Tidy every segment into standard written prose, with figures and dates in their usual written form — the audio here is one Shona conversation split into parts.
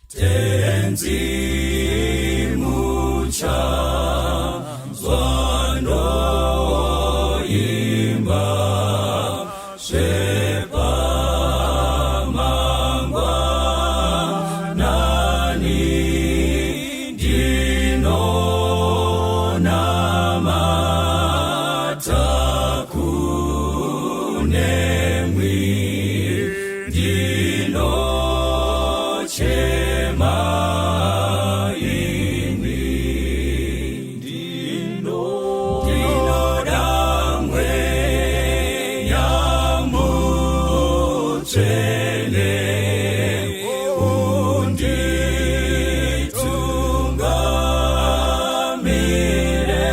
Tenzi muchanzwa ndoimba zvepamangwanani ndinonamata kunemwi ndinochema imi ndinoda mweya mutsvene unditungamire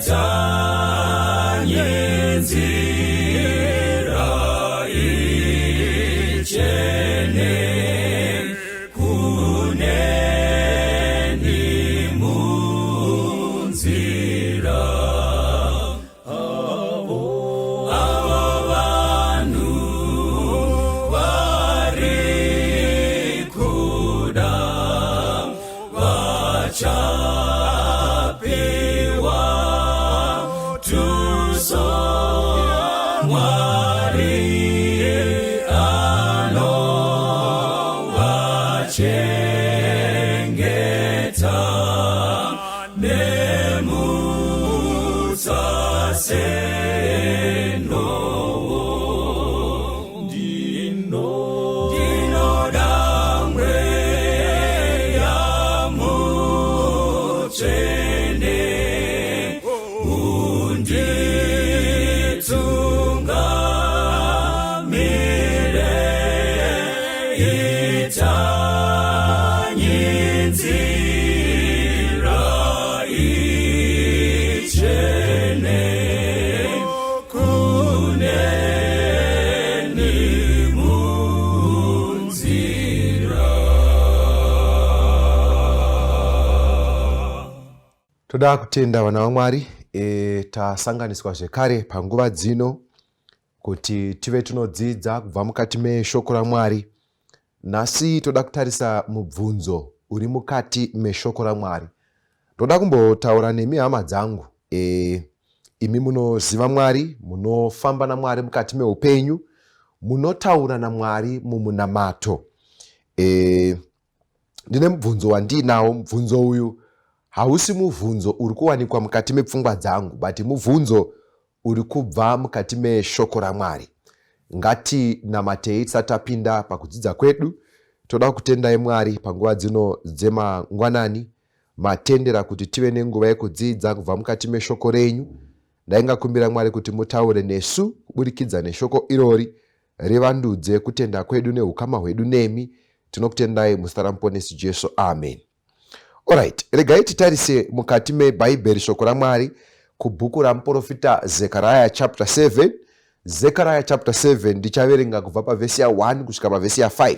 itanye nzira ichene kuneni munzira avo vanhu vari kuda vachapiwa tuso Mwari anovachengeta nemutsa senowo ndinoda mweya mutsvene unditungamire itanye nzira ichene kuneni munzira. Toda kutenda vana vaMwari e, tasanganiswa zvekare panguva dzino kuti tive tinodzidza kubva mukati meshoko raMwari. Nhasi toda kutarisa mubvunzo uri mukati meshoko raMwari. Ndoda kumbotaura nemi hama dzangu e, imi munoziva Mwari, munofamba naMwari mukati meupenyu, munotaura naMwari mumunamato. E, ndine mubvunzo wandiinawo. Mubvunzo uyu hausi mubvunzo uri kuwanikwa mukati mepfungwa dzangu, but mubvunzo uri kubva mukati meshoko raMwari. Ngatinamatei tisati tapinda pakudzidza kwedu. Toda kutendai Mwari panguva dzino dzemangwanani matendera kuti tive nenguva yekudzidza kubva mukati meshoko renyu. Ndaingakumbira Mwari kuti mutaure nesu kuburikidza neshoko irori rivandudze kutenda kwedu neukama hwedu nemi. Tinokutendai muzita raMuponesi Jesu, amen. Alright, regai titarise mukati meBhaibheri shoko raMwari kubhuku ramuprofita Zechariah chapter 7. Zechariah chapter 7 ndichaverenga kubva pavhesi ya 1 kusvika pavhesi ya 5.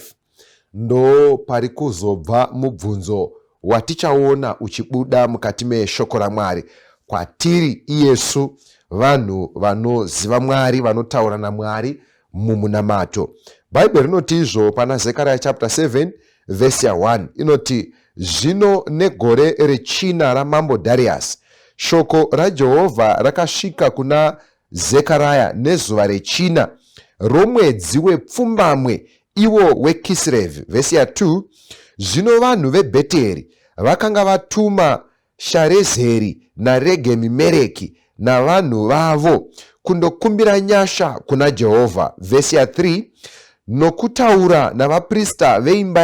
Ndo pari kuzobva mubvunzo watichaona uchibuda mukati meshoko raMwari kwatiri iyesu vanhu vanoziva Mwari, vanotaura naMwari mumunamato. Bhaibheri rinoti izvo pana Zechariah chapter 7 vhesi ya 1 inoti, Zvino negore rechina ramambo Dariasi, shoko raJehovha rakasvika kuna Zechariah nezuva rechina romwedzi wepfumbamwe, iwo weKisrevhi. Vhesi ya 2, Zvino vanhu veBheteri vakanga vatuma Sharezeri naRegemi-Mereki navanhu vavo kundokumbira nyasha kuna Jehovha. Vhesi ya 3, Nokutaura navaprista veimba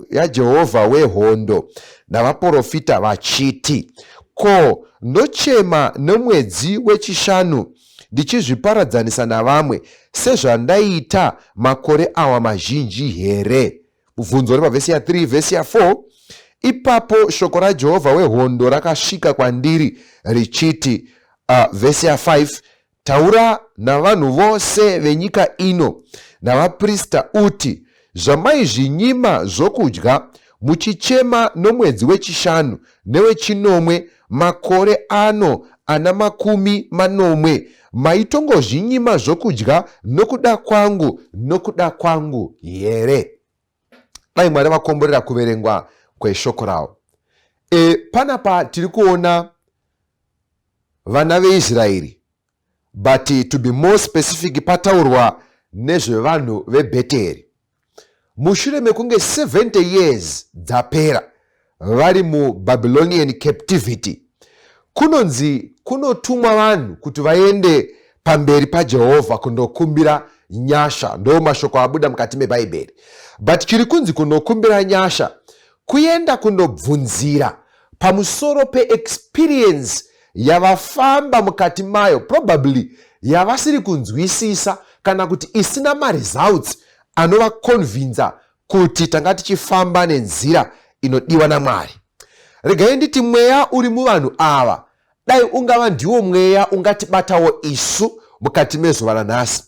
yaJehovha wehondo navaporofita vachiti, Ko, ndochema nomwedzi wechishanu ndichizviparadzanisa navamwe sezvandaiita makore awa mazhinji here? Mubvunzo uri pavhesi ya 3, vhesi ya 4, Ipapo shoko raJehovha wehondo rakasvika kwandiri richiti, vhesi ya 5, Taura navanhu vose venyika ino navaprista uti, Zvamaizvinyima zvokudya muchichema nomwedzi wechishanu newechinomwe makore ano ana 90, maitongozvinyima zvokudya nokuda kwangu nokuda kwangu here? Dai Mwari vakomborera kuverengwa kweshoko ravo. E, panapa tiri kuona vana veIsraeri, but to be more specific pataurwa nezvevanhu veBheteri. Mushure mekunge 70 years dzapera vari muBabylonian captivity, kunonzi kunotumwa vanhu kuti vaende pamberi paJehovha kundokumbira nyasha. Ndo mashoko abuda mukati meBhaibheri. But chiri kunzi kunokumbira nyasha kuenda kundobvunzira pamusoro peexperience yavafamba mukati mayo, probably yavasiri kunzwisisa kana kuti isina maresults anovaconvinza kuti tanga tichifamba nenzira inodiwa naMwari. Regai nditi mweya uri muvanhu ava dai ungava ndiwo mweya ungatibatawo isu mukati mezuva ranhasi.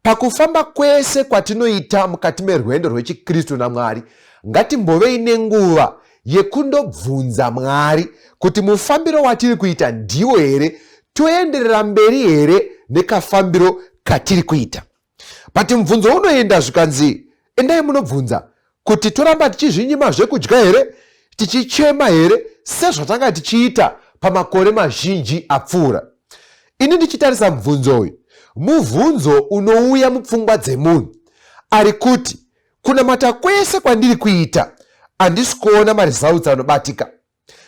Pakufamba kwese kwatinoita mukati merwendo rwechiKristu naMwari, ngatimbovei nenguva yekundobvunza Mwari kuti mufambiro watiri kuita ndiwo here, toenderera mberi here nekafambiro katiri kuita. But mubvunzo unoenda zvikanzi endai munobvunza kuti toramba tichizvinyima zvekudya here, tichichema here sezvatanga tichiita pamakore mazhinji apfuura. Ini ndichitarisa mubvunzo uyu, mubvunzo unouya mupfungwa dzemunhu ari kuti kunamata kwese kwandiri kuita handisi kuona maresults anobatika.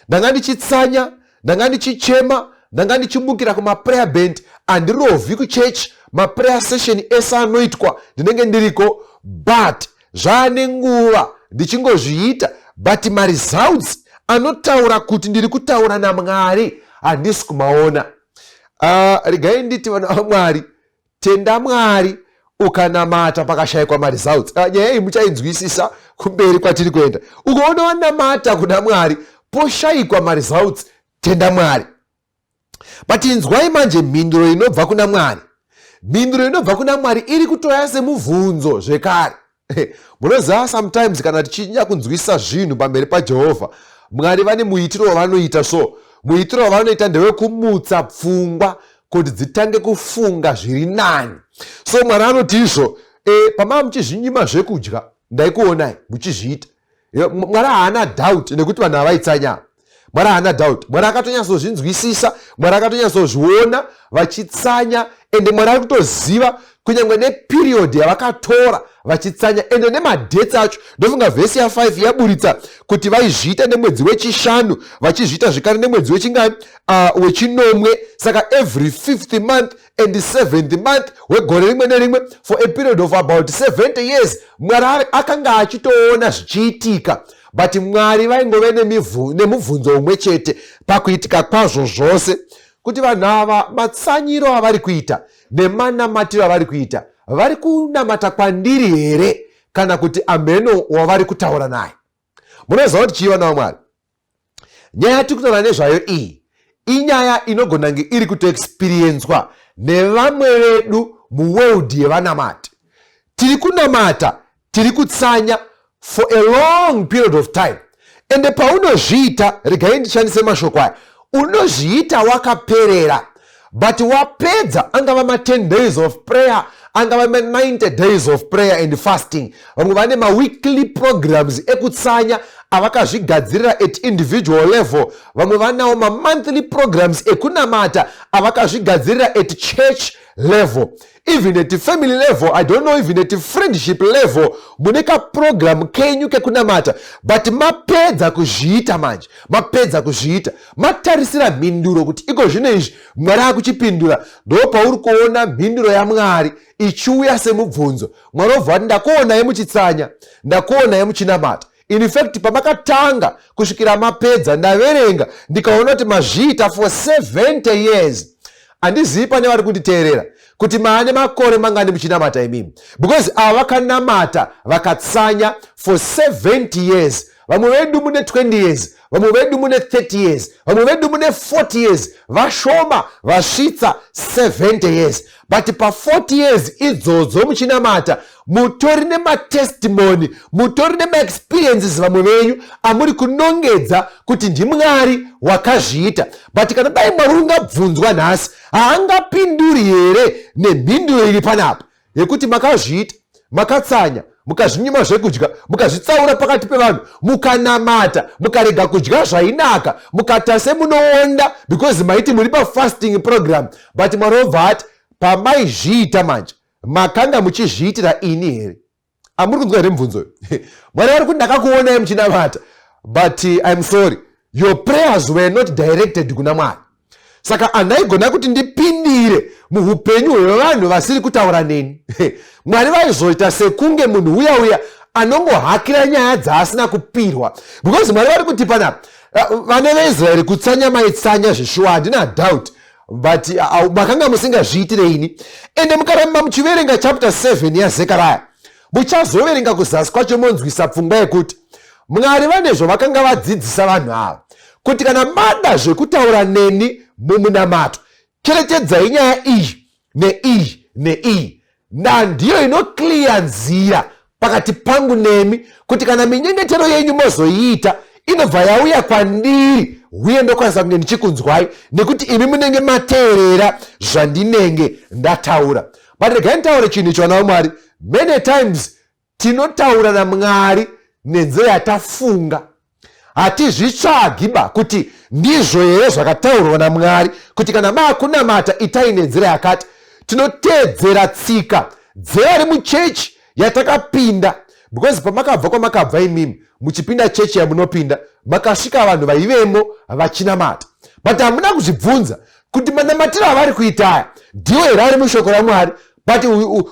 Ndanga ndichitsanya, ndanga ndichichema, ndanga ndichimukira kumaprayer band, handirovhi kuchechi, maprayer session ese anoitwa ndinenge ndiriko, but zvaane nguva ndichingozviita, but maresults anotaura kuti ndiri kutaura naMwari handisi kumaona. Regai nditi vana vaMwari, tenda Mwari ukanamata pakashayikwa maresults. Nyaya iyi muchainzwisisa kumberi kwatiri kuenda. Ukaona wanamata kuna Mwari poshayikwa maresults, tenda Mwari. But inzwai manje mhinduro inobva kuna Mwari. Mhinduro inobva kuna Mwari iri kutoya semubvunzo zvekare. Munoziva, sometimes kana tichinya kunzwisisa zvinhu pamberi paJehovha, Mwari vane muitiro wavanoita. So muitiro wavanoita ndewekumutsa pfungwa kuti dzitange kufunga zviri nani. So Mwari anoti izvo, pamava muchizvinyima zvekudya ndaikuonai muchizviita. Mwari haana doubt nekuti vanhu havaitsanya. Mwari haana doubt. Mwari akatonyatsozvinzwisisa, Mwari akatonyatsozviona vachitsanya, ende Mwari ari kutoziva kunyange neperiod yavakatora vachitsanya, ende nemadates acho. Ndofunga vhesi ya5 yaburitsa kuti vaizviita nemwedzi wechishanu, vachizviita zvekare nemwedzi wechingani, wechinomwe. Saka every 5th month and 7th month wegore rimwe nerimwe for a period of about 70 years, Mwari akanga achitoona zvichiitika. But Mwari vaingove nemubvunzo umwe chete pakuitika kwazvo zvose, kuti vanhu ava matsanyiro avari kuita nemanamatiro avari kuita, vari kunamata kwandiri here kana kuti amheno wavari kutaura naye? Munoziva kuti chii, vana vaMwari? Nyaya yatiri kutaura nezvayo iyi inyaya inogona kunge iri kutoexperiencwa nevamwe vedu muworld yevanamati. Tiri kunamata, tiri kutsanya for a long period of time, ende paunozviita, regai ndishandise mashoko aya, unozviita wakaperera. But wapedza, angava ma10 days of prayer, angava ma90 days of prayer and fasting, vamwe vane maweekly programs ekutsanya avakazvigadzirira at individual level, vamwe vanawo mamonthly programs ekunamata avakazvigadzirira at church level, even at family level, I don't know, even at friendship level, mune kaprogram kenyu kekunamata. But mapedza kuzviita manje, mapedza kuzviita, matarisira mhinduro kuti iko zvino izvi Mwari akuchipindura, ndo pauri kuona mhinduro yaMwari ichiuya semubvunzo. Mwari obva ati, ndakuonai muchitsanya, ndakuonai muchinamata. In fact, pamakatanga kusvikira mapedza, ndaverenga ndikaona kuti mazviita for 70 years. Handizivi pane vari kunditeerera kuti maane makore mangani muchinamata imimi, because ava vakanamata vakatsanya for 70 years. Vamwe vedu mune 20 years, vamwe vedu mune 30 years, vamwe vedu mune 40 years, vashoma vasvitsa 70 years. But pa40 years idzodzo muchinamata, mutori nematestimony, mutori nemaexperiences vamwe venyu amuri kunongedza kuti ndiMwari wakazviita. But kana dai Mwari ungabvunzwa nhasi, haangapinduri here nemhinduro iri panapa yekuti makazviita, makatsanya, Mukazvinyima zvekudya, mukazvitsaura pakati pevanhu, mukanamata, mukarega kudya zvainaka, mukata semunoonda because maiti muri pafasting program. But Mwari obva ati, pamaizviita manje, makanga muchizviitira ini here? Amuri kunzwa here mubvunzo uyu? Mwari vari kuti, ndakakuonai muchinamata, but I'm sorry, your prayers were not directed kuna Mwari. Saka handaigona kuti ndipindire muupenyu hwevanhu vasiri kutaura neni. Mwari vaizoita sekunge munhu uya uya anongohakira nyaya dzaasina kupirwa, because Mwari vari kuti panapa, vana veIsraeri, kutsanya maitsanya zveshuwa, handina doubt, but makanga musingazviitire ini. Ende mukaramba muchiverenga chapter 7 yaZekaraya, muchazoverenga kuzasi kwacho, monzwisa pfungwa yekuti Mwari vane zvavakanga vadzidzisa vanhu ava, kuti kana mada zvekutaura neni mumunamato, cherechedzai nyaya iyi neiyi neiyi, nandiyo inoclear nzira pakati pangu nemi, kuti kana minyengetero yenyu mozoiita, inobva yauya kwandiri, uye ndokwanisa kunge ndichikunzwai, nekuti imi munenge mateerera zvandinenge ndataura. But regai nditaure chinhu icho, vana vaMwari. Many times tinotaura naMwari nenzira yatafunga. Hatizvitsvagi ba kuti ndizvo here zvakataurwa naMwari, kuti kana maakunamata itai nenzira yakati. Tinoteedzera tsika dzevari muchechi yatakapinda, because pamakabva kwamakabva imimi muchipinda chechi yamunopinda, makasvika vanhu vaivemo vachinamata, but hamuna kuzvibvunza kuti manamatiro avari kuita aya ndiwo here ari mushoko raMwari. But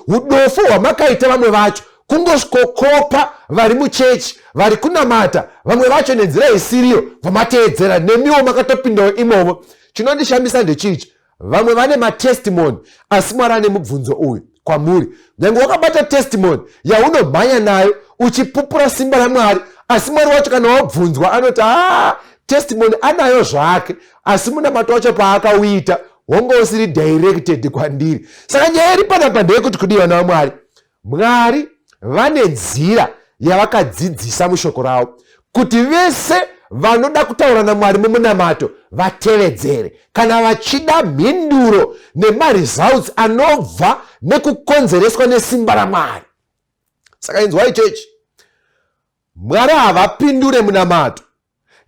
udofo hwamakaita, vamwe vacho kungosvikokopa vari muchechi vari kunamata, vamwe vacho nenzira isiriyo, vamateedzera, nemiwo makatopindawo imomo. Chinondishamisa ndechichi: vamwe vane matestimony, asi Mwari ane mubvunzo uyu kwamuri. Nyange wakabata testimony yaunomhanya nayo uchipupura simba raMwari, asi Mwari wacho kana wabvunzwa anoti, "Aa, testimony anayo zvake, asi munamato wacho paakauita wonge usiri directed kwandiri." Saka nyaya iri panapa ndeyekuti kudiwa naMwari, Mwari vane nzira yavakadzidzisa mushoko ravo kuti vese vanoda kutaura naMwari mumunamato vatevedzere, kana vachida mhinduro nemaresults anobva nekukonzereswa nesimba raMwari. Saka inzwai chechi, Mwari havapindure munamato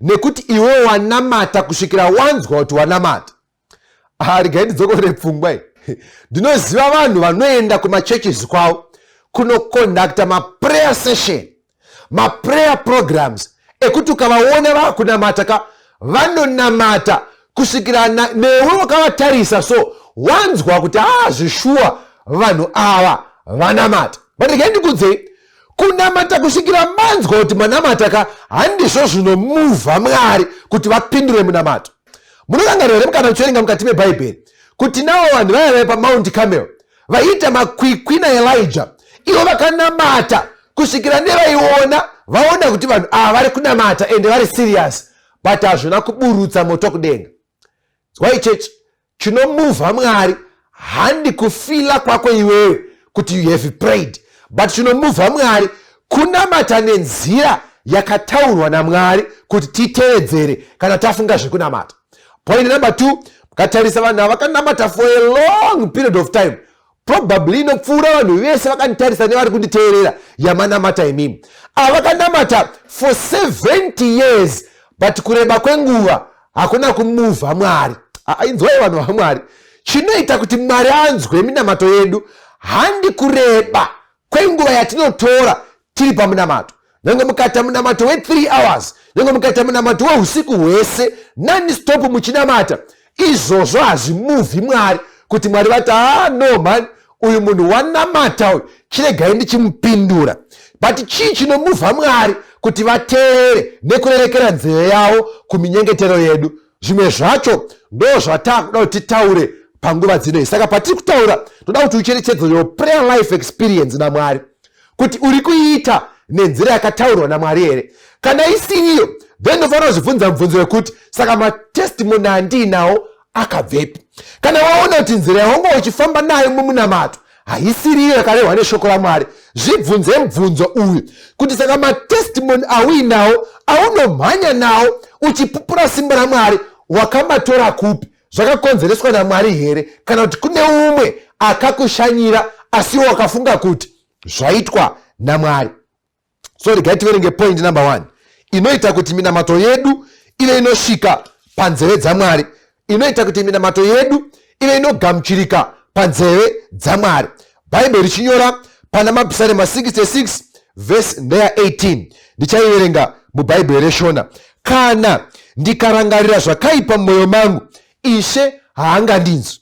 nekuti iwe wanamata kusvikira wanzwa kuti wanamata. Regai ndidzokorere pfungwa iyi. Ndinoziva vanhu vanoenda kumachurches kwavo kunoconducta maprayer session, maprayer programs, ekuti ukavaona vakunamata ka, vanonamata kusvikira newe wakavatarisa so wanzwa kuti, "A, zvishuwa, vanhu ava vanamata." But regai ndikudzei, kunamata kusvikira manzwa kuti manamata ka, handizvo zvinomuvha Mwari kuti vapindure munamato. Munorangarira here kana muchiverenga mukati mebhaibheri kuti navo vanhu vaya vaya paMount Carmel vaiita makwikwi naElijah, ivo vakanamata kusvikira nevaiona vaona kuti vanhu ava vari kunamata ende vari serious, but hazvina kuburutsa moto kudenga? Zwai chechi, chinomuvha Mwari handi kufeela kwako iwewe kuti you have prayed, but chinomuvha Mwari kunamata nenzira yakataurwa naMwari kuti titeedzere kana tafunga zvekunamata. Point number 2, mukatarisa vanhu ava vakanamata for a long period of time, probably inopfuura vanhu vese vakanditarisa nevari kunditeerera yamanamata imimi. Ava vakanamata for 70 years, but kureba kwenguva hakuna kumuvha Mwari. Inzwai vanhu vaMwari, chinoita kuti Mwari anzwe minamato yedu handi kureba kwenguva yatinotora tiri pamunamato. Nyange mukaita munamato we3 hours, nyange mukaita munamato weusiku hwese nonstop muchinamata, izvozvo hazvimuvhi Mwari kuti Mwari vati, "Ah, no man, uyu munhu wanamata uyu, chiregai ndichimupindura." But chii chinomuvha Mwari kuti vateerere nekurerekera nzeve yavo kuminyengetero yedu? Zvimwe zvacho ndo zvatakuda kuti titaure panguva dzinoi. Saka patiri kutaura, toda kuti ucherechedze your prayer life experience naMwari, kuti uri kuiita nenzira yakataurwa naMwari here. Kana isiriyo, then unofanira kuzvibvunza mubvunzo wekuti, "Saka matestimony andiinawo akabvepi?" Kana waona kuti nzira yaunga uchifamba nayo mumunamato haisiriyo yakarehwa neshoko raMwari, zvibvunze mubvunzo uyu kuti, "Saka matestimony auinawo, aunomhanya nawo uchipupura simba raMwari, wakamatora kupi? Zvakakonzereswa naMwari here, kana kuti kune umwe akakushanyira, asiwo wakafunga kuti zvaitwa naMwari. So regai tiverenge point number 1 inoita kuti minamato yedu ive inosvika panzeve dzaMwari, inoita kuti minamato yedu ive inogamuchirika panzeve dzaMwari. Bhaibheri richinyora pana Mapisarema 66 vhesi ndeya 18, ndichaiverenga muBhaibheri reShona. Kana ndikarangarira zvakaipa mumwoyo mangu, Ishe haangandinzwi.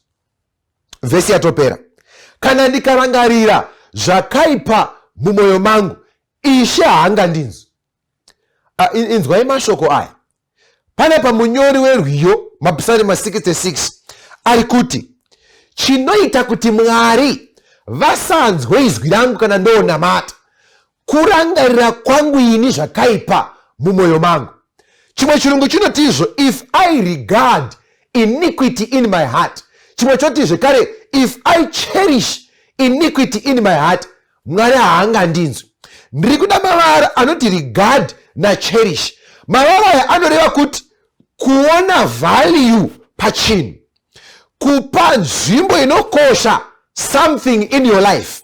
Vhesi yatopera. Kana ndikarangarira zvakaipa mumwoyo mangu, Ishe haangandinzwi. Inzwai mashoko aya panapa. Munyori werwiyo Mapisarema 66 ari kuti chinoita kuti Mwari vasanzwe izwi rangu kana ndoonamata kurangarira kwangu ini zvakaipa mumwoyo mangu. Chimwe chirungu chinoti izvo, "If I regard iniquity in my heart." Chimwe choti zvekare, "If I cherish iniquity in my heart, Mwari haangandinzwi." Ndiri kuda mavara anoti regard nacherish. Mavara aya anoreva kuti kuona value pachinhu, kupa nzvimbo inokosha something in your life.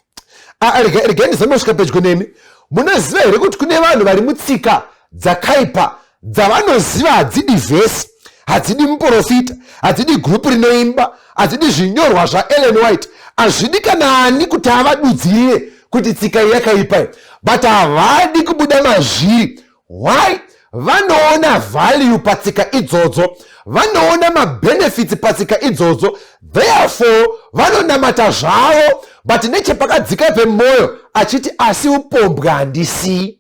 Regai ndizame kusvika pedyo nemi. Munoziva here kuti kune vanhu vari mutsika dzakaipa dzavanoziva hadzidi vhesi, hadzidi muprofita, hadzidi gurupu rinoimba, hadzidi zvinyorwa zvaEllen White, hazvidi kana ani kuti avadudzirire kuti tsika iyi yakaipa iyi, but havadi kubuda mazviri? Why? Vanoona value patsika idzodzo, vanoona mabenefits patsika idzodzo. Therefore vanonamata zvavo, but nechepakadzika pemwoyo achiti, "Asi upombwe handisii.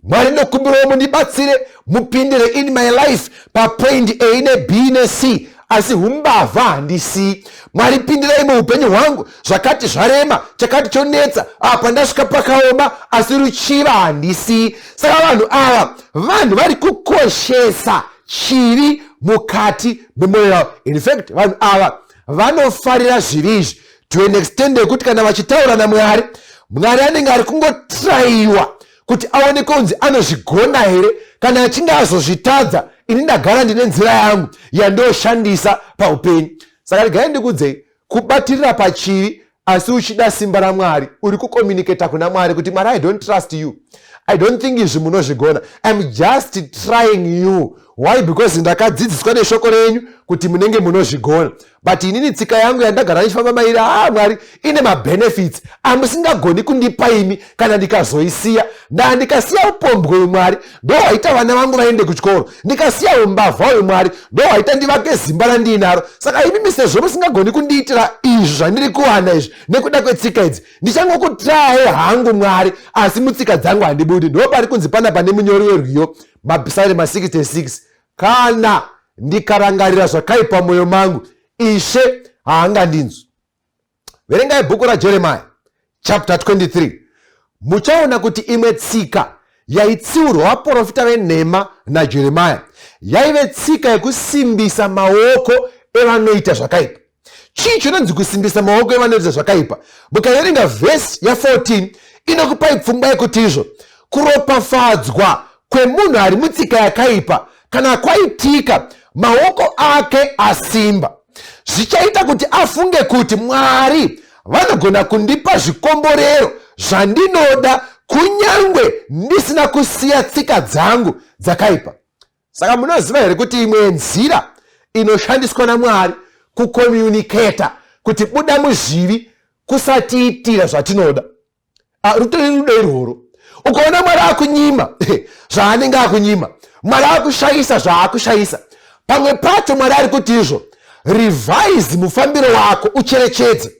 Mwari, ndokumbirawo mundibatsire, mupindire in my life papoint A neB neC, asi umbavha handisii. Mwari, pindirai muupenyu hwangu. Zvakati zvarema, chakati chonetsa, apa ndasvika pakaoma, asi ruchiva handisii." Saka vanhu ava vanhu vari kukoshesa chivi mukati memwoyo yavo. In fact, vanhu ava vanofarira zvivi izvi to an extent yekuti kana vachitaura naMwari, Mwari anenge ari kungotraiwa kuti aone kunzi anozvigona here. Kana achinge azozvitadza, ini ndagara ndine nzira yangu yandoshandisa paupenyu. Saka regai ndikudzei, kubatirira pachivi asi uchida simba raMwari, uri kucommunicata kuna Mwari kuti, "Mwari, I don't trust you. I don't think izvi munozvigona. I'm just trying you." Why? Because ndakadzidziswa neshoko renyu kuti munenge munozvigona, but inini tsika yangu yandagara ndichifamba mairi, a Mwari, ine mabenefits amusingagoni kundipa imi kana ndikazoisiya. Ndaa ndikasiya upombwe, Mwari, ndo waita vana vangu vaende kuchikoro. Ndikasiya umbavha uyu, Mwari, ndo waita ndivake zimba randiinaro. Saka imimi, sezvo musingagoni kundiitira izvi zvandiri kuwana izvi nekuda kwetsika idzi, ndichangokutrayai hangu, Mwari, asi mutsika dzangu handibudi. Ndo pari kunzi panapa nemunyori werwiyo Mapisarema 66, "Kana ndikarangarira zvakaipa mwoyo mangu, Ishe haangandinzwi." Verengai bhuku raJeremia chapter 23, muchaona kuti imwe tsika yaitsiurwa vaprofita venhema naJeremia yaive tsika yekusimbisa maoko evanoita zvakaipa. Chii chinonzi kusimbisa maoko evanoita zvakaipa? Mukaverenga vhesi ya14, inokupai pfungwa yekuti izvo kuropafadzwa kwemunhu ari mutsika yakaipa, kana kwaitika maoko ake asimba, zvichaita kuti afunge kuti Mwari vanogona kundipa zvikomborero zvandinoda kunyange ndisina kusiya tsika dzangu dzakaipa. Saka munoziva here kuti imwe nzira inoshandiswa naMwari kucommunicata kuti buda muzvivi kusatiitira zvatinoda? Rutori rudo irworwo. Ukaona Mwari akunyima zvaanenge akunyima, Mwari akushayisa zvaakushayisa, pamwe pacho Mwari ari kuti izvo, revise mufambiro wako, ucherechedze,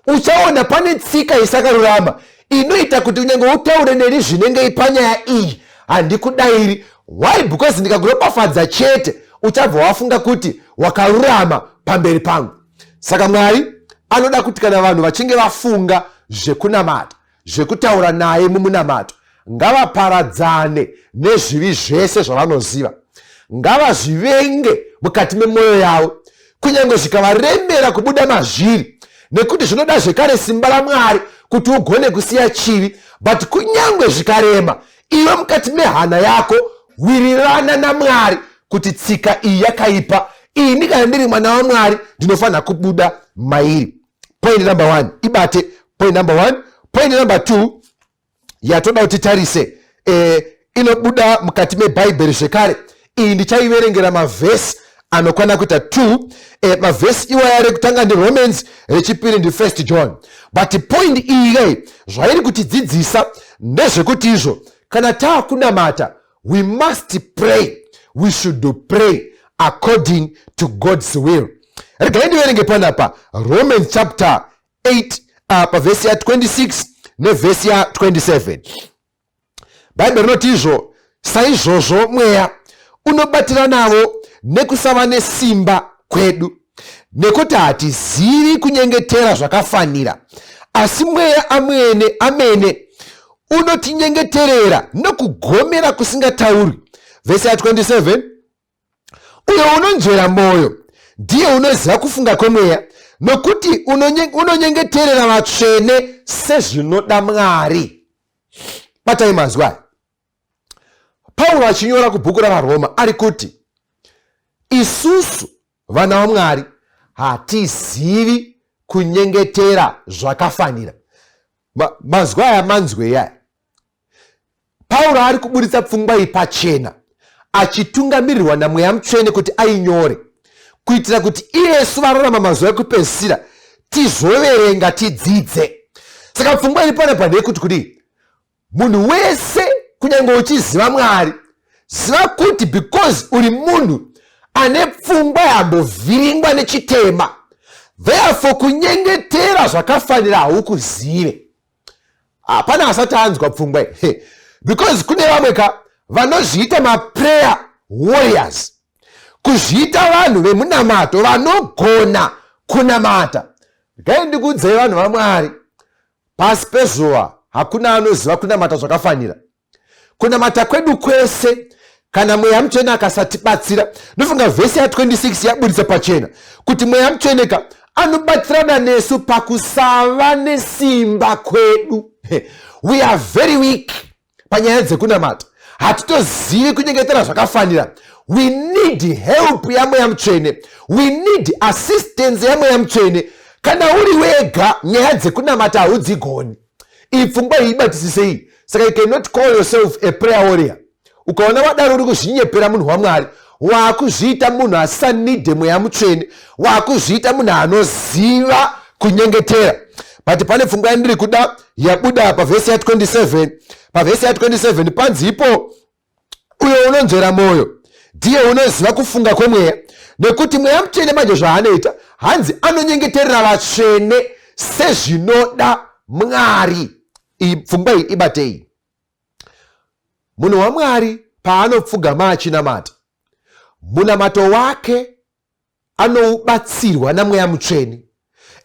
uchaona pane tsika isakarurama inoita kuti kunyange utaure neni zvinenge panyaya iyi, handikudairi. Why? Because ndikakuropafadza chete, uchabva wafunga kuti wakarurama pamberi pangu. Saka Mwari anoda kuti kana vanhu vachinge vafunga zvekunamata, zvekutaura naye mumunamato, ngavaparadzane nezvivi zvese zvavanoziva, ngavazvivenge mukati memwoyo yavo, kunyange zvikavaremera kubuda mazviri, nekuti zvinoda zvekare simba raMwari kuti ugone kusiya chivi. But kunyange zvikarema, iwe mukati mehana yako wirirana naMwari kuti tsika iyi yakaipa, ini kana ndiri mwana waMwari ndinofanira kubuda mairi. Point number one, ibate point number one. Point number two. yatoda kuti titarise inobuda mukati mebhaibheri zvekare. Iyi ndichaiverengera mavhesi anokwana kuita 2. Mavhesi iwaya, rekutanga ndiRomans, rechipiri ndiFirst John. But point iyi kai, zvairi kutidzidzisa ndezvekuti izvo kana taakunamata, we must pray, we should pray according to God's will. Regai ndiverenge panapa Romans chapter 8, pavhesi ya26 nevhesi ya27. Bhaibheri rinoti izvo, "Saizvozvo Mweya unobatira navo nekusava nesimba kwedu, nekuti hatizivi kunyengetera zvakafanira, asi Mweya amwene amene unotinyengeterera nokugomera kusingataurwi." Vhesi ya27, "Uyo unonzvera mwoyo ndiye unoziva kufunga kwemweya, nokuti unonyengeterera vatsvene sezvinoda Mwari." Batai mazwi aya. Pauro achinyora kubhuku ravaRoma ari kuti isusu vana vaMwari hatizivi kunyengetera zvakafanira. Mazwi aya manzwei aya? Pauro ari kuburitsa pfungwa iyi pachena achitungamirirwa naMweya Mutsvene kuti ainyore kuitira kuti iyesu vararama mazuva ekupedzisira tizoverenga, tidzidze. Saka pfungwa iri panapa ndeyekuti kudii? Munhu wese, kunyange uchiziva Mwari, ziva kuti because uri munhu ane pfungwa yambovhiringwa nechitema, therefore kunyengetera zvakafanira haukuzive. Hapana asati anzwa pfungwa iyi, because kune vamwe ka vanozviita maprayer warriors, kuzviita vanhu vemunamato, vanogona kunamata. Gai ndikuudzei, vanhu vaMwari, pasi pezuva hakuna anoziva kunamata zvakafanira. Kunamata kwedu kwese, kana Mweya Mutsvene akasatibatsira, ndofunga vhesi ya26 yaburitsa pachena kuti Mweya Mutsvene ka anobatsirana nesu pakusava nesimba kwedu. We are very weak panyaya dzekunamata, hatitozivi kunyengetera zvakafanira. We need help yaMweya Mutsvene, we need assistance yaMweya Mutsvene. Kana uri wega, nyaya dzekunamata haudzigoni. Iyi pfungwa iyi ibatisisei. Saka you cannot call yourself a prayer warrior. Ukaona wadaro, uri kuzvinyepera, munhu waMwari. Waakuzviita munhu asisanidhe Mweya Mutsvene, waakuzviita munhu anoziva kunyengetera. But pane pfungwa yandiri kuda yabuda pavhesi ya27. Pavhesi ya27 panzi ipo, "Uyo unonzvera mwoyo ndiye unoziva kufunga kwemweya, nekuti Mweya Mutsvene manje zvaanoita, hanzi anonyengeterera vatsvene sezvinoda Mwari." Iyi pfungwa iyi ibatei. Munhu waMwari paanopfugama achinamata, munamato wake anoubatsirwa naMweya Mutsvene.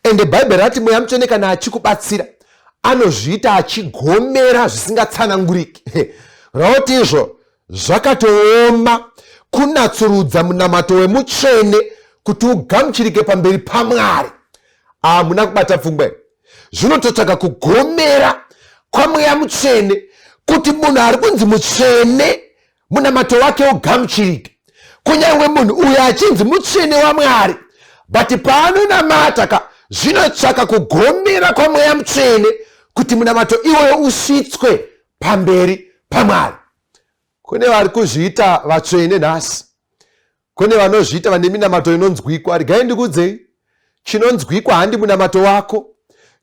Ende Bhaibheri rati Mweya Mutsvene kana achikubatsira, anozviita achigomera zvisingatsananguriki. Raoti izvo zvakatooma kunatsurudza munamato wemutsvene kuti ugamuchirike pamberi paMwari. Hamuna kubata pfungwa iyi. Zvinototsvaka kugomera kwaMweya Mutsvene kuti munhu ari kunzi mutsvene munamato wake ugamuchirike. Kunyange munhu uyo achinzi mutsvene waMwari, but paanonamata ka, zvinotsvaka kugomera kwaMweya Mutsvene kuti munamato iwoyo usvitswe pamberi paMwari. Kune vari kuzviita vatsvene nhasi, kune vanozviita vane minamato inonzwikwa. Regai ndikudzei, chinonzwikwa handi munamato wako.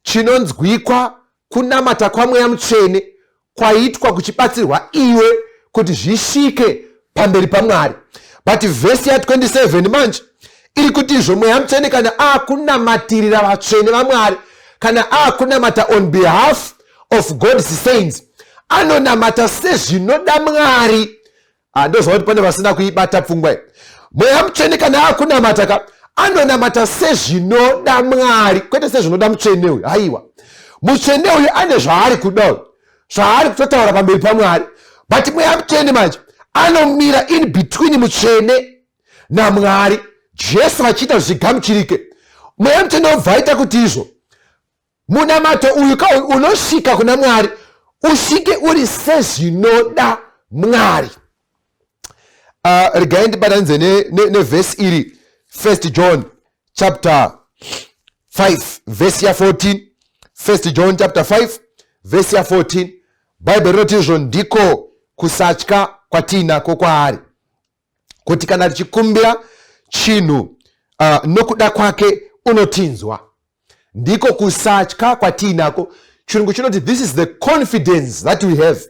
Chinonzwikwa kunamata kwaMweya Mutsvene kwaitwa kuchibatsirwa iwe kuti zvisvike pamberi paMwari. But vhesi ya27 manje iri kuti izvo Mweya Mutsvene kana akunamatirira vatsvene vaMwari, kana akunamata on behalf of God's saints, anonamata sezvinoda Mwari. Ndoziva kuti pane vasina kuibata pfungwa iyi. Mweya Mutsvene kana akunamata ka, anonamata sezvinoda Mwari, kwete sezvinoda mutsvene uyu. Haiwa, mutsvene uyu ane zvaari kuda, zvaari kutotaura pamberi paMwari. But Mweya Mutsvene manje anomira in between mutsvene naMwari, Jesu vachiita zvigamuchirike. Mweya Mutsvene obva aita kuti izvo munamato uyu ka unosvika kuna Mwari, usvike uri sezvinoda Mwari. Regai ndibatanidze nevhesi ne iri, First John chapter 5 vhesi ya14. First John chapter 5 vhesi ya14. Bhaibheri rinoti izvo ndiko kusatya kwatiinako kwaari, kuti kana tichikumbira chinhu nokuda kwake unotinzwa. Ndiko kusatya kwatiinako. Chirungu chinoti this is the confidence that we have.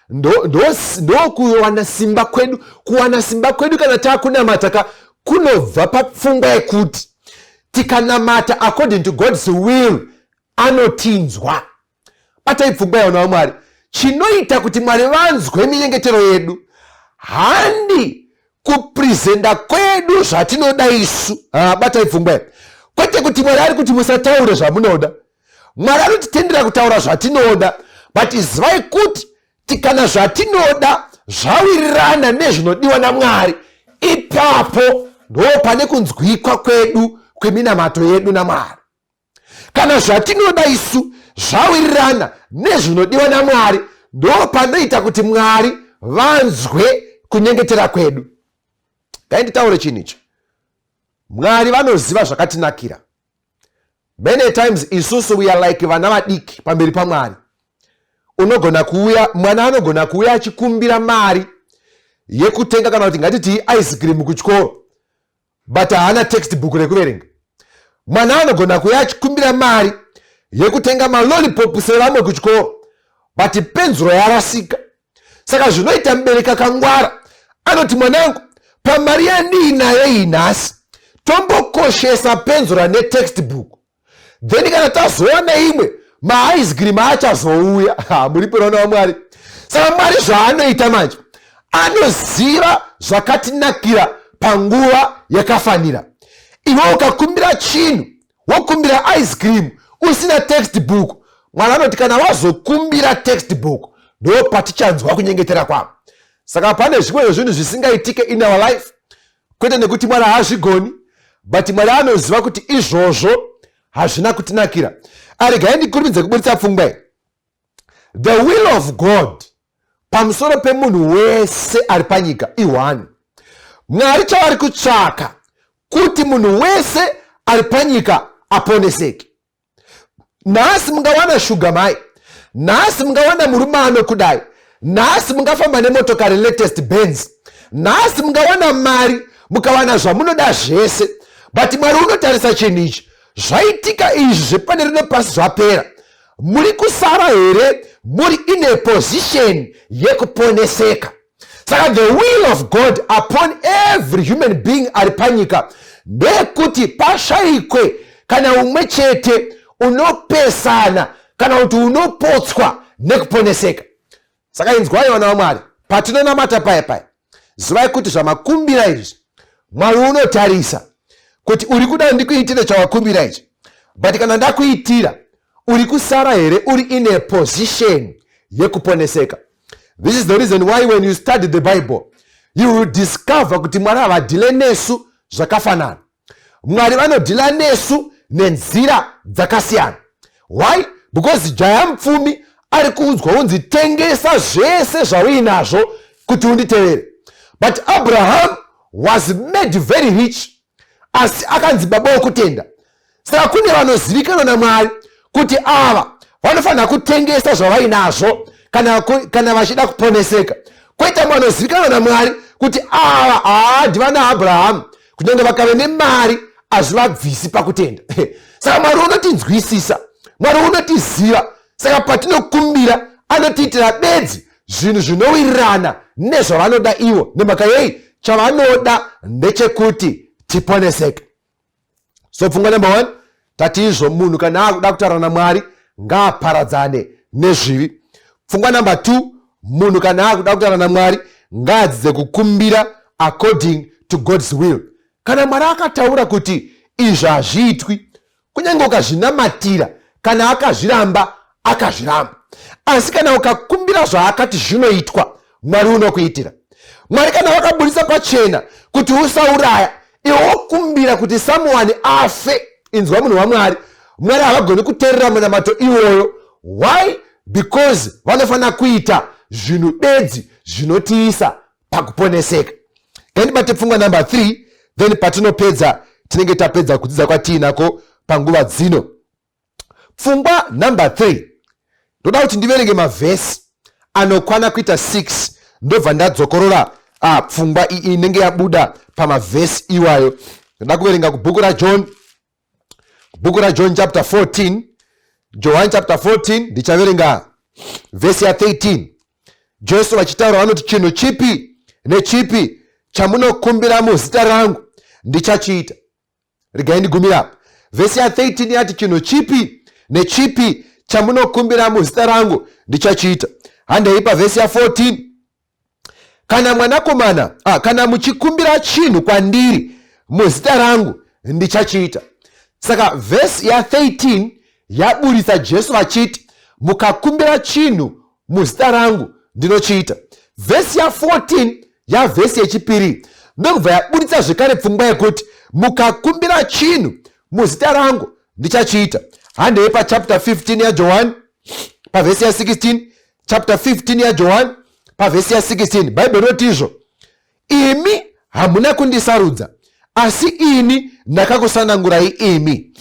Ndokuwana ndo, ndo simba kwedu. Kuwana simba kwedu kana taakunamata ka kunobva papfungwa yekuti tikanamata according to God's will, anotinzwa. Batai pfungwa yaona waMwari. Chinoita kuti Mwari vanzwe minyengetero yedu handi kupresenta kwedu zvatinoda isu. Batai pfungwa, kwete kuti Mwari ari kuti musataure zvamunoda. Mwari anotitendera kutaura zvatinoda, but zivai kuti tikana zvatinoda zvawirirana nezvinodiwa naMwari, ipapo ndo pane kunzwikwa kwedu kweminamato yedu naMwari. Kana zvatinoda isu zvawirirana nezvinodiwa naMwari, ndo panoita kuti Mwari vanzwe kunyengetera kwedu. Ngainditaure chinhu ichi: Mwari vanoziva zvakatinakira. Many times isusu we are like vana vadiki pamberi paMwari. Unogona kuuya, mwana anogona kuuya achikumbira mari yekutenga, kana kuti ngatiti ice cream kuchikoro, but haana textbook rekuverenga. Mwana anogona kuuya achikumbira mari yekutenga malollipop sevamwe kuchikoro, but penzuro yarasika. Saka zvinoita mubereki akangwara anoti, "Mwanangu, pamari yandiinayo iyi nhasi, tombokoshesa penzura netextbook, then kana tazowana imwe, maice cream achazouya." Muri peraona waMwari. Saka Mwari zvaanoita manje, anoziva zvakatinakira panguva yakafanira. Iwe ukakumbira chinhu, wokumbira ice cream usina textbook, Mwari anoti kana wazokumbira textbook, ndo patichanzwa kunyengetera kwavo. Saka pane zvimwe zvezvinhu zvisingaitike in our life, kwete nekuti Mwari haazvigoni, but Mwari anoziva kuti izvozvo hazvina kutinakira. Aregai ndikurumidze kuburitsa pfungwa iyi. The will of God pamusoro pemunhu wese ari panyika i1. Mwari chavari kutsvaka kuti munhu wese ari panyika aponeseke. Nhasi mungawana shuga mai, nhasi mungawana murume anokudai, nhasi mungafamba nemotokari latest Benz, nhasi mungawana mari, mukawana zvamunoda zvese, but Mwari unotarisa chinhu ichi: zvaitika izvi zvepane rino pasi zvapera, muri kusara here muri in a position yekuponeseka? Saka the will of God upon every human being ari panyika ndeyekuti pashayikwe kana umwe chete unopesana kana kuti unopotswa nekuponeseka. Saka inzwai, vana vaMwari, patinonamata paya paya, zivai kuti zvamakumbira izvi, Mwari unotarisa kuti uri kuda ndikuitire chawakumbira ichi, but kana ndakuitira, uri kusara here uri in a position yekuponeseka? This is the reason why when you study the Bible, you will discover kuti Mwari havadeale nesu zvakafanana. Mwari vanodeala nesu nenzira dzakasiyana. Why? Because jaya mupfumi ari kuudzwa unzi, "Tengesa zvese zvauinazvo kuti unditevere," but Abraham was made very rich, asi akanzi baba wokutenda. Saka kune vanozivikanwa naMwari kuti ava vanofanira kutengesa zvavainazvo kana vachida kuponeseka, kwoita vanozivikanwa naMwari kuti ava haa ndivana Abrahamu, kunyange vakave nemari hazvivabvisi pakutenda. Saka Mwari unotinzwisisa, Mwari unotiziva. Saka patinokumbira, anotiitira bedzi zvinhu zvinowirirana nezvavanoda ivo. Nemhaka yei? Chavanoda ndechekuti tiponeseke. So pfungwa number one tati izvo, munhu kana akuda kutaura naMwari ngaaparadzane nezvivi. Pfungwa number two, munhu kana akuda kutaura naMwari ngaadzidze kukumbira according to God's will. Kana Mwari akataura kuti izvi hazviitwi, kunyange ukazvinamatira, kana akazviramba, akazviramba. Asi kana ukakumbira zvaakati zvinoitwa, Mwari unokuitira. Mwari kana vakabudisa pachena kuti usauraya, iwe wokumbira kuti someone afe, inzwa munhu waMwari, Mwari havagoni kuteerera munamato iwoyo. Why? Because vanofanira kuita zvinhu bedzi zvinotiisa pakuponeseka. Ngandibate pfungwa number 3, then patinopedza tinenge tapedza kudzidza kwatiinako panguva dzino. Pfungwa number 3, ndoda kuti ndiverenge mavhesi. anokwana kuita 6, ndobva ndadzokorora pfungwa iyi inenge yabuda pamavhesi iwayo. Ndoda kuverenga kubhuku raJohn, bhuku raJohn chapter 14, John chapter 14, ndichaverenga vhesi ya13. Jesu vachitaura vanoti, "Chinhu chipi nechipi chamunokumbira muzita rangu, ndichachiita." Regai ndigumira apa. Vhesi ya13 yati, "Chinhu chipi nechipi chamunokumbira muzita rangu, ndichachiita." Handei pavhesi ya14. "Kana mwanakomana, kana muchikumbira chinhu kwandiri muzita rangu, ndichachiita." Saka vhesi ya13 yaburitsa Jesu vachiti, "Mukakumbira chinhu muzita rangu, ndinochiita." Vhesi ya14 yavhesi yechipiri ndokubva yaburitsa zvekare pfungwa yekuti, "Mukakumbira chinhu muzita rangu, ndichachiita." Handei pachapter 15 yaJohani, pavhesi ya16. Chapter 15 yaJohani, pavhesi ya16, Bhaibheri rinoti izvo, "Imi hamuna kundisarudza, asi ini ndakakusanangurai imi,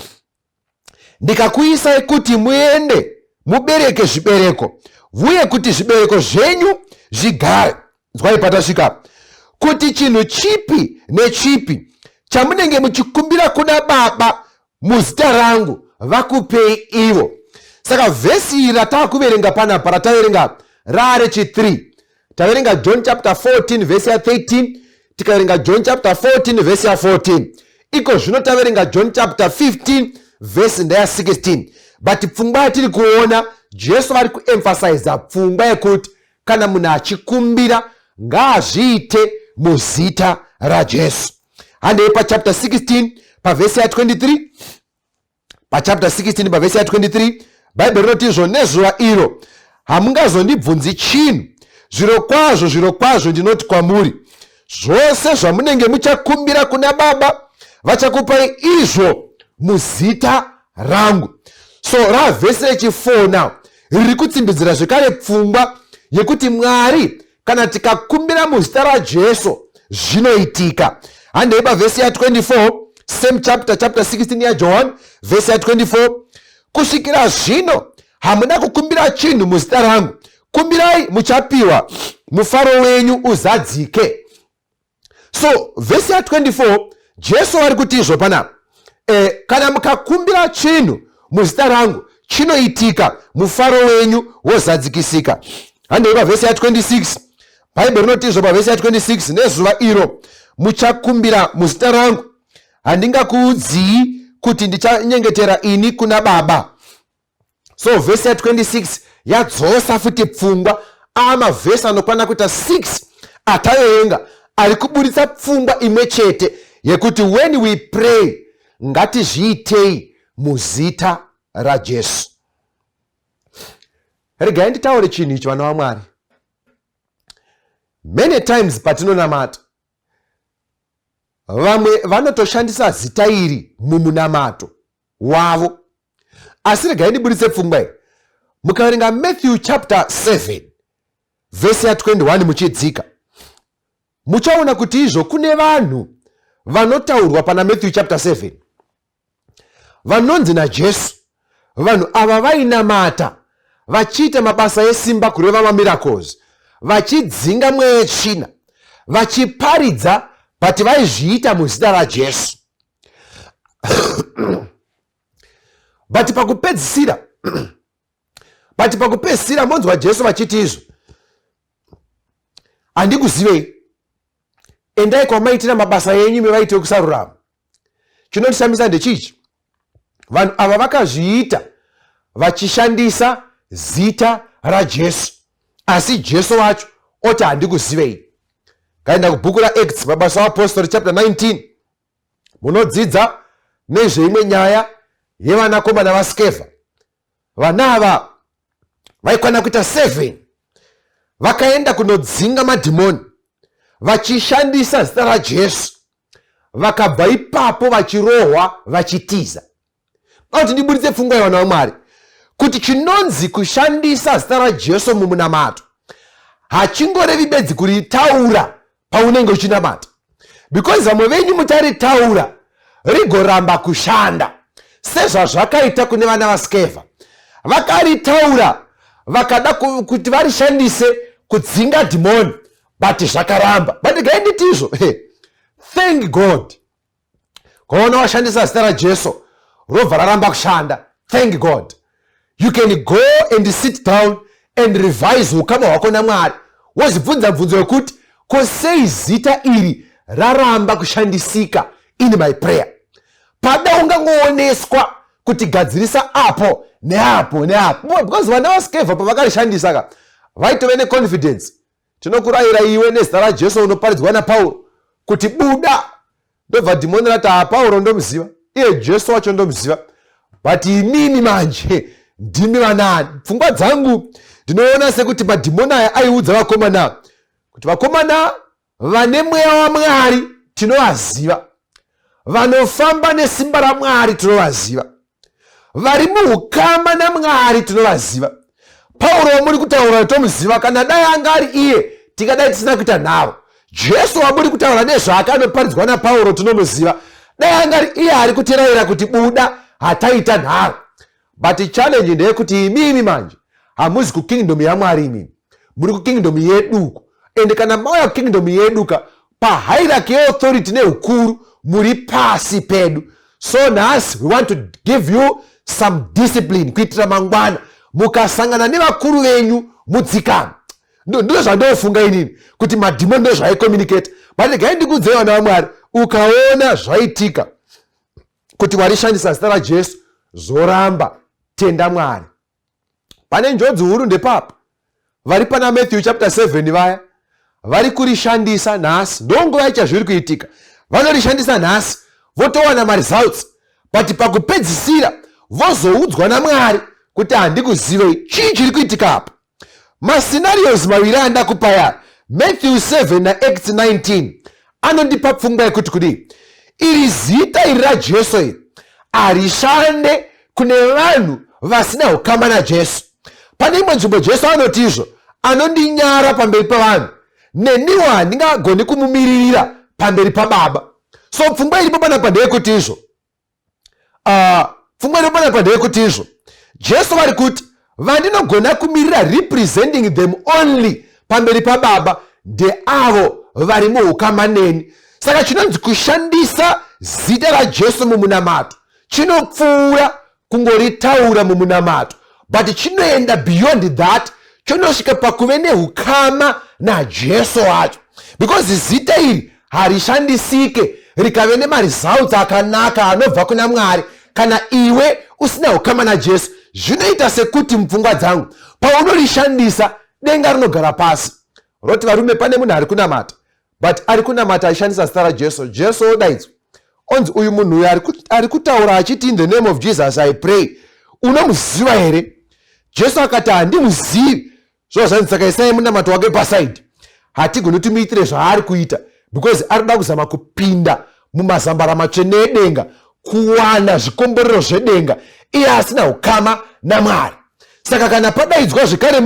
ndikakuisai kuti muende mubereke zvibereko, uye kuti zvibereko zvenyu zvigare." Nzwai patasvika, "kuti chinhu chipi nechipi chamunenge muchikumbira kuna Baba muzita rangu, vakupei ivo." Saka vhesi iri rataakuverenga panapa, rataverenga raarechi3. Taverenga John chapter 14 vhesi ya13, tikaverenga John chapter 14 vhesi ya14. Iko zvino taverenga John chapter 15 vhesi ndeya16, but pfungwa yatiri kuona, Jesu vari kuemphasiza pfungwa yekuti kana munhu achikumbira, ngaazviite muzita raJesu. Handei pachapter 16, pavhesi ya23. Pachapter 16, pavhesi ya23, Bhaibheri rinoti izvo, "Nezuva iro hamungazondibvunzi chinhu. Zviro kwazvo, zviro kwazvo, ndinoti kwamuri, zvose zvamunenge muchakumbira kuna Baba, vachakupai izvo muzita rangu." So ravhesi rechi4 now riri kutsimbidzira zvekare pfungwa yekuti Mwari, kana tikakumbira muzita raJesu, zvinoitika. Handei pavhesi ya24, same chapter, chapter 16 yaJohn, vhesi ya24. "Kusvikira zvino hamuna kukumbira chinhu muzita rangu. Kumbirai, muchapiwa, mufaro wenyu uzadzike." So vhesi ya24, Jesu vari kuti izvo panapa, kana mukakumbira chinhu muzita rangu, chinoitika, mufaro wenyu wozadzikisika. Handei pavhesi ya26. Bhaibheri rinoti izvo pavhesi ya26, "Nezuva iro muchakumbira muzita rangu, handingakuudzii kuti ndichanyengetera ini kuna Baba." So vhesi ya26 yadzosa futi pfungwa. Amavhesi anokwana kuita 6 ataverenga ari kuburitsa pfungwa imwe chete yekuti when we pray, ngatizviitei muzita raJesu. Regai nditaure chinhu ichi, vana vaMwari. Many times patinonamata, vamwe vanotoshandisa zita iri mumunamato wavo. Asi regai ndiburitse pfungwa iyi. Mukaverenga Matthew chapter 7 vhesi ya21 muchidzika, muchaona kuti izvo kune vanhu vanotaurwa pana Matthew chapter 7 vanonzi naJesu, vanhu ava vainamata vachiita mabasa esimba, kureva mamiracles, vachidzinga mweya yetsvina, vachiparidza, but vaizviita muzita raJesu. But pakupedzisira monzwa Jesu vachiti izvo, "Handikuzivei, endai kwamaitira mabasa enyu mevaite kusarurama." Chinondishamisa ndechichi: vanhu ava vakazviita vachishandisa zita raJesu, asi Jesu wacho oti, "Handikuzivei." Kaenda kubhuku raActs, Mabasa aApostori, chapter 19, munodzidza nezveimwe nyaya yevanakomana vaSkevha. Vana ava vaikwana kuita 7. Vakaenda kunodzinga madhimoni vachishandisa zita raJesu. Vakabva ipapo vachirohwa, vachitiza. Kuti ndiburitse pfungwa yevana vaMwari kuti chinonzi kushandisa zita raJesu mumunamato hachingorevi bedzi kuritaura paunenge uchinamata, because vamwe venyu mucharitaura rigoramba kushanda, sezvazvakaita kune vana vaSkevha. Vakaritaura, Vakada kuti varishandise kudzinga dhimoni, but zvakaramba. But regai nditizvo, thank God. Kwaona washandisa zita raJesu, robva raramba kushanda, thank God. You can go and sit down and revise ukama hwako naMwari, wozibvunza bvunzo yekuti, ko sei zita iri raramba kushandisika in my prayer? Pada ungangooneswa kuti gadzirisa apo neapo neapo, because vana vaSkevha pavakarishandisa ka, vaitove neconfidence: "Tinokurayira iwe nezita raJesu unoparidzwa naPauro kuti buda." Ndobva dhimoni rati, "Ha, Pauro ndomuziva, iye Jesu wacho ndomuziva, but imimi manje ndimi vanani?" Pfungwa dzangu ndinoona sekuti madhimoni aya aiudza vakomana kuti vakomana vane mweya waMwari tinovaziva, vanofamba nesimba raMwari tinovaziva, vari muukama naMwari tinovaziva. Pauro wamuri kutaura tomuziva. Kana dai anga ari iye, tingadai tisina kuita nharo. Jesu wamuri kutaura nezvake anoparidzwa naPauro tinomuziva. Dai anga ari iye ari kutirayira kuti buda, hataita nharo. But challenge ndeyekuti imimi manje hamuzi kukingdom yaMwari, imimi muri kukingdom yeduko. Ende kana mauya kukingdom yedu ka, pahierarchy yeauthority neukuru muri pasi pedu. So nhasi we want to give you some discipline kuitira mangwana mukasangana nevakuru venyu mudzikama. Ndo zvandofunga inini kuti madhimoni ndo zvaicommunicate. But regai ndikuudzei, vana vaMwari, ukaona zvaitika kuti warishandisa zita raJesu zoramba, tenda Mwari. Pane njodzi huru ndepapa vari pana Matthew chapter 7, vaya vari kurishandisa nhasi. Ndonguva icha zviri kuitika, vanorishandisa nhasi votowana maresults, but pakupedzisira vozoudzwa naMwari kuti handikuzivei. Chii chiri kuitika apa? Mascenarios maviri andakupa ya Matthew 7 naActs 19 anondipa pfungwa yekuti kudii? Iri zita iri raJesu iri harishande kune vanhu vasina ukama naJesu. Pane imwe nzvimbo Jesu anoti izvo, "Anondinyara pamberi pavanhu, neniwo handingagoni kumumiririra pamberi paBaba." So pfungwa iripo panapa ndeyekuti izvo, pfungwa iripo panapa ndeyekuti izvo, Jesu vari kuti vandinogona kumirira, representing them only pamberi paBaba, ndeavo vari muukama neni. Saka chinonzi kushandisa zita raJesu mumunamato chinopfuura kungoritaura mumunamato, but chinoenda beyond that, chonosvika pakuve neukama naJesu wacho, because zita iri harishandisike rikave nemaresults akanaka anobva kuna Mwari kana iwe usina ukama naJesu. Zvinoita sekuti mupfungwa dzangu, paunorishandisa, denga rinogara pasi roti, "Varume, pane munhu ari kunamata, but ari kunamata achishandisa zita raJesu." Jesu odaidzwa, onzi, "Uyu munhu uyu ari kutaura achiti, 'In the name of Jesus I pray,' unomuziva here?" Jesu akati, "Handimuzivi." Zvo zvanzi, "Saka isai munamato wake paside. Hatigoni kuti muitire zvaari kuita, because ari kuda kuzama kupinda mumazambara matsvene edenga, kuwana zvikomborero zvedenga, iye asina ukama naMwari." Saka kana padaidzwa zvekare,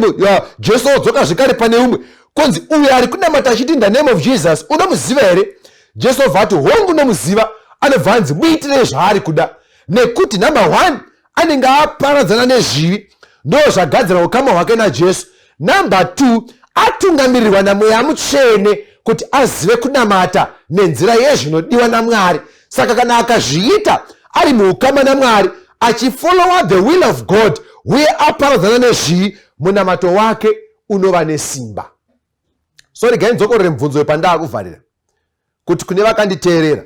Jesu odzoka zvekare pane umwe, konzi, "Uyo ari kunamata achiti, 'In the name of Jesus,' unomuziva here?" Jesu obva ati, "Hongu, unomuziva." Anobva anzi, "Muitirei zvaari kuda," nekuti number one, anenge aparadzana nezvivi, ndo zvagadzira ukama hwake naJesu. Number two, atungamirirwa naMweya Mutsvene kuti azive kunamata nenzira yezvinodiwa naMwari. Saka kana akazviita ari muukama naMwari, achifollowa the will of God, uye aparadzana nezvivi, munamato wake unova nesimba. So regai ndidzokorere mubvunzo wepandaa kuvharira, kuti kune vakanditeerera,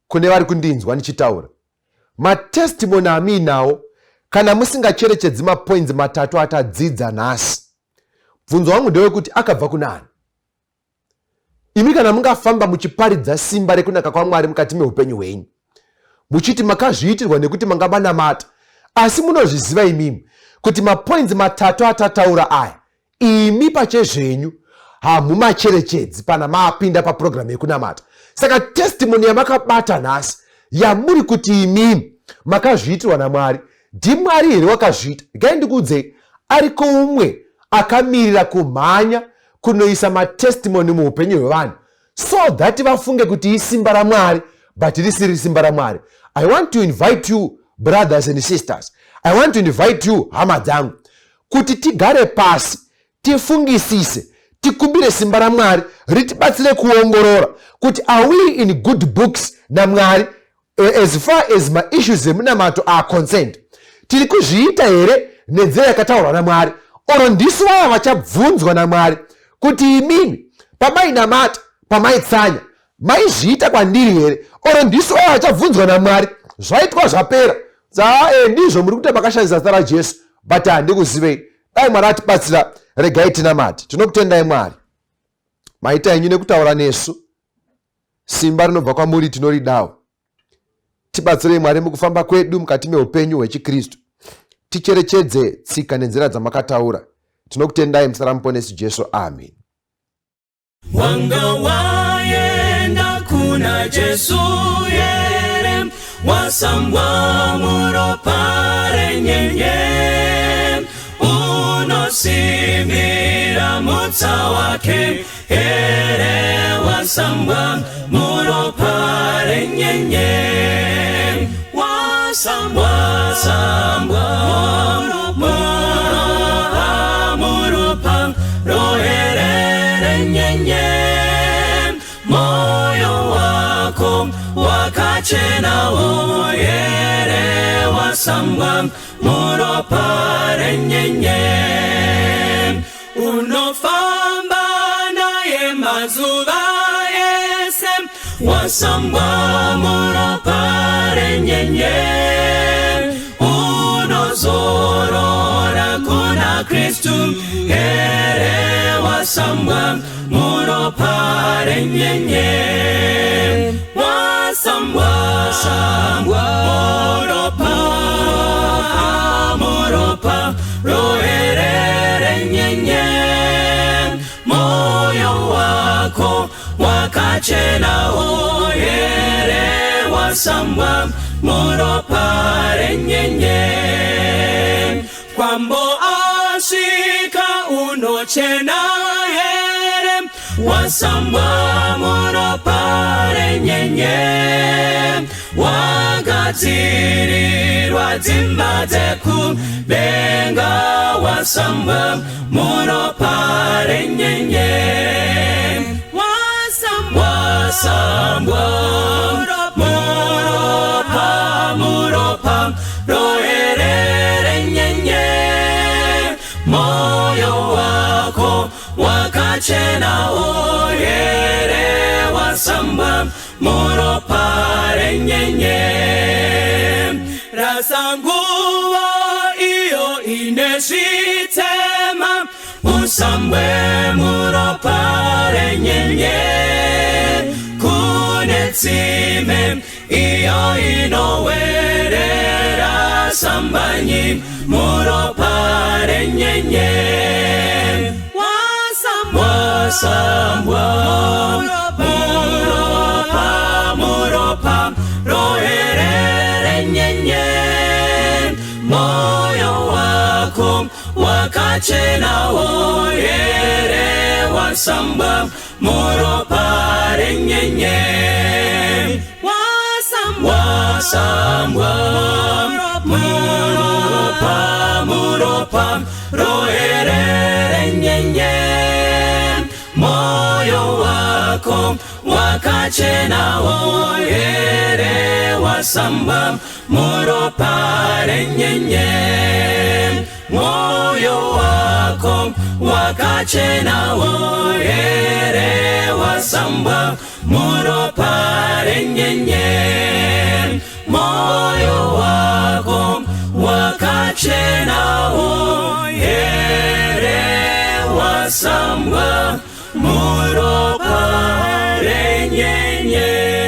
kune vari kundinzwa ndichitaura, matestimony amuinawo, kana musingacherechedzi mapoints matatu atadzidza nhasi, bvunzo wangu ndewekuti akabva kunani? Imi kana mungafamba muchiparidza simba rekunaka kwaMwari mukati meupenyu hwenyu, muchiti makazviitirwa nekuti manga manamata, asi munozviziva imimi kuti mapoints matatu atataura aya, imi pachezvenyu hamumacherechedzi pana maapinda papurogiramu yekunamata? Saka testimony yamakabata nhasi, yamuri kuti imimi makazviitirwa naMwari, ndiMwari here wakazviita? Regai ndikuudzei, ariko umwe akamirira kumhanya kunoisa matestimony muupenyu hwevanhu so that vafunge kuti isimba raMwari, but risiri simba raMwari. I want to invite you, brothers and sisters, I want to invite you, hama dzangu, Kuti tigare pasi, tifungisise, tikumbire simba raMwari ritibatsire kuongorora kuti are we in good books naMwari as far as maissues emunamato are concerned. Tiri kuzviita here nenzira yakataurwa naMwari, oro ndisu vaya vachabvunzwa naMwari kuti imimi pamainamata, pamaitsanya, maizviita kwandiri here? Oro ndisu vaya vachabvunzwa naMwari zvaitwa zvapera, dza ndizvo muri kuita, makashandisa zita raJesu, but handikuzivei. Dai Mwari atibatsira. Regai tinamate. Tinokutendai Mwari, maita henyu nekutaura nesu. Simba rinobva kwamuri tinoridawo. Tibatsirei Mwari mukufamba kwedu mukati meupenyu hwechikristu, ticherechedze tsika nenzira dzamakataura. Tinokutendai muzita raMuponesi Jesu, amen. Wanga waenda kuna Jesu here? Wasambwa muropa renyenye. Unosimbira mutsa wake here? Wasambwa muropa renyenye. Wasambwa, sambwa muropa, muropa rohere renyenye. Moyo wako wakachenawo here? Wasambwa muropa renyenye. Unofamba naye mazuva ese. Wasambwa muropa renyenye. Unozorora kuna Kristu here? Wasambwa muropa renyenye. Wasambwa, sambwa muropa, muropa rohere renyenye. Moyo wako wakachenawo here? Wasambwa muropa renyenye. Kwambo asvika, unochena here? Wasambwa muropa renyenye. Wagadzirirwa dzimba dzekudenga. Wasambwa muropa renyenye. Wasambwa, sambwa muropa, muropa rohere renyenye. Moyo wako wakachenawo here? Wasambwa muropa renyenye. Rasa nguvo iyo ine zvitema, usambwe muropa renyenye. Kune tsime iyo inowerera, sambanyi muropa renyenye. Wasambwa, sambwa muropa, muropa rohere renyenye. Moyo wako wakachenawo here? Wasambwa muropa renyenye. Wasambwa, sambwa muropa, muropa rohere renyenye. Moyo wako wakachenawo here? Wasambwa muropa renyenye. Moyo wako wakachenawo here? Wasambwa muropa renyenye. Moyo wako wakachenawo here? Wasambwa muropa renyenye.